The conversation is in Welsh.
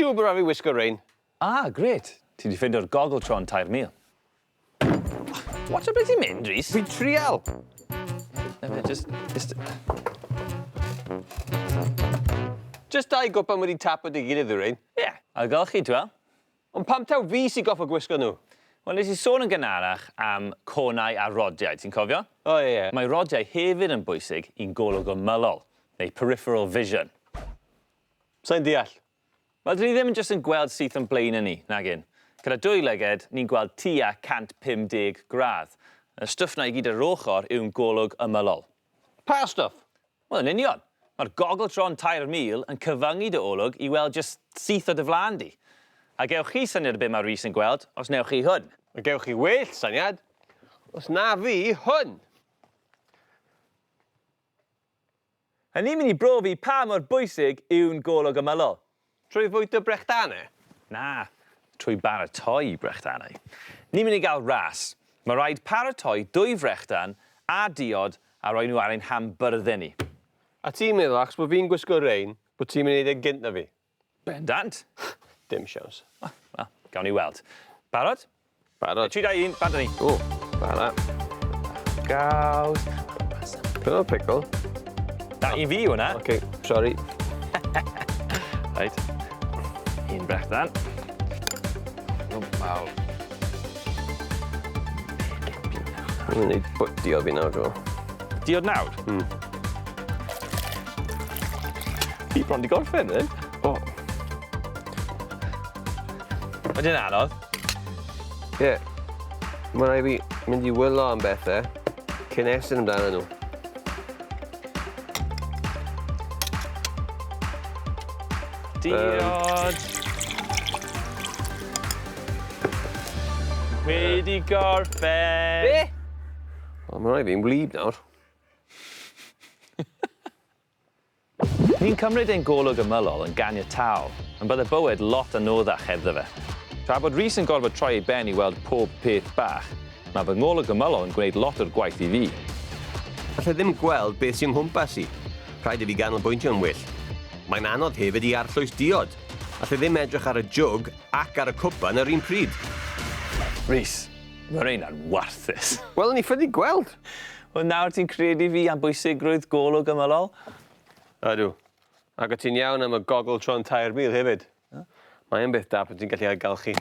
siŵr bod rhaid fi wisgo rein? Ah, grêt! Ti 'di ffeindio'r gogl-tron 3000. Watch o ble ti'n mynd, Rhys? Fi'n trial! Na fe, just, just... Just dau gwpan wedi tapo dy gilydd yw rein. Ie, yeah, ailgylchu, ti'n wel? Ond pam taw fi sy'n goffo gwisgo nhw? Wel, nes i sôn yn gynharach am conau a rodiau, ti'n cofio? O, ie, ie. Mae rodiau hefyd yn bwysig i'n golwg ymylol, neu peripheral vision. Sai'n deall. Wel, dyn ni ddim yn jyst yn gweld syth o'n blaenau ni, nagyn. Gyda dwy lyged, ni'n gweld tua 150 gradd. Y stwff 'na i gyd ar yr ochr yw'n golwg ymylol. Pa stwff? Wel, yn union. Mae'r gogl-tron 3000 yn cyfyngu dy olwg i weld jyst syth o dy flaen di. A gewch chi syniad o be mae Rhys yn gweld os wnewch chi hwn. A gewch chi well syniad os na fi hwn! A ni'n mynd i brofi pa mor bwysig yw'n golwg ymylol. Trwy fwyta brechdanau? Na, trwy baratoi brechdanau. Ni'n mynd i gael ras. Mae rhaid paratoi dwy frechdan a diod a rhoi nhw ar ein hambyrddau ni. A ti'n meddwl achos bod fi'n gwisgo rein bod ti'n mynd i neud e'n gynt na fi? Bendant. Dim siawns. Wel, gawn ni weld. Barod? Barod. 3, 2, 1, bant â ni. O, bara. Gaws. Pwy o'r pickle? Na, un fi yw hwnna. Oce, sori. Reit. Un brechdan. O, waw. Dwi'n mynd i bwt diod fi nawr, dwi'n Diod nawr? Mm. Fi bron di gorffen, then. O. Mae dyn anodd. Ie. Yeah. Mae rhaid fi mynd i wylo am bethau cyn estyn amdano nhw. Diod. Wedi gorffen. Be? O, mae rhaid fi'n wlyb nawr. Ni'n cymryd ein golwg ymylol yn ganiataol, ond bydde bywyd lot anoddach hebddo fe. Tra bod Rhys yn gorfod troi ei ben i weld pob peth bach, mae fy ngolwg ymylol yn gwneud lot o'r gwaith i fi. Alla i ddim gweld beth sy'n nghwmpas i. Rhaid i fi ganolbwyntio'n well. Mae'n anodd hefyd i arllwys diod. Alla i ddim edrych ar y jwg ac ar y cwpan yr un pryd. Rhys, mae reina'n warthus. Wel, o'n i ffili gweld! Wel, nawr ti'n credu fi am bwysigrwydd golwg ymylol? Ydw. Ac o' ti'n iawn am y gogl tron 3000 hefyd. Mae yn beth da pan ti'n gallu ailgylchu.